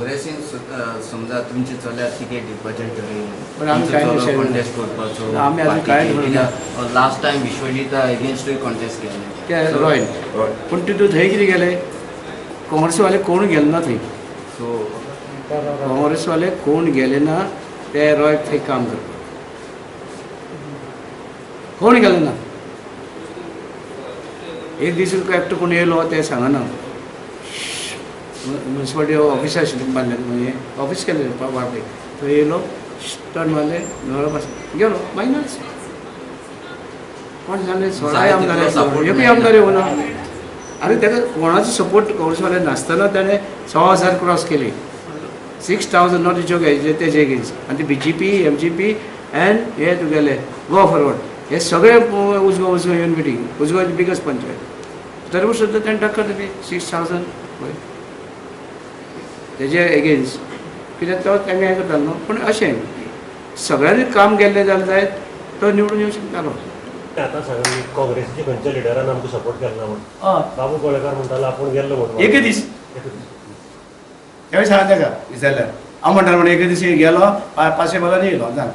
काँग्रेसीन समजा तुमचे चल्यार तिकेट दिवपाचें ठरयलें, पण आमी कांय कॉन्टेस्ट करपाचो? आमी अजून कांय लास्ट टायम विश्वजीता अगेन्स्टूय कॉन्टेस्ट केलें रॉयल, पूण तितून थंय कितें गेलें काँग्रेसवाले कोण गेले ना थंय. सो काँग्रेसवाले कोण गेले ना ते रॉयक थंय काम करपाक कोण गेले ना. एक दीस एकटो कोण येयलो तें सांगना, म्युनिसिपालिटी ऑफिस आशिल्लें बांदलें म्हणजे ऑफिस केलें वाडपी, थंय येयलो टर्न मारलें नवरा पास गेलो मागीर नाच कोण जालें 16 आमदार एकूय आमदार येवना. आनी ताका कोणाचो सपोर्ट काँग्रेसवाले नासतना ताणें 6,000 क्रॉस केली, 6,000 not joke तेजे एगेन्स्ट. आनी ते BJP MGP and हे तुगेले गोवा फॉरवर्ड हे सगळे उजगो उजगो येवन मिटींग उजगो बिगस्ट पंचायत तरी सुद्दां ताणें टक्कर दिली 6,000 पळय तेजे एगेन्स्ट. कित्याक तो तांकां हें करतालो न्हू. पूण अशें सगळ्यांनी काम केल्लें जाल्यार जायत तो निवडून येवंक शकतालो. आतां सांगा काँग्रेसीच्या खंयच्या लिडरान आमकां सपोर्ट केलो ना म्हूण बाबू गोळेकार म्हणटालो आपूण गेल्लो म्हणून एक दीस तेवूय सांगा ताका विचारल्यार हांव म्हणटालो म्हण एक दीस गेलो 500 बोलांनी येयलो जालें.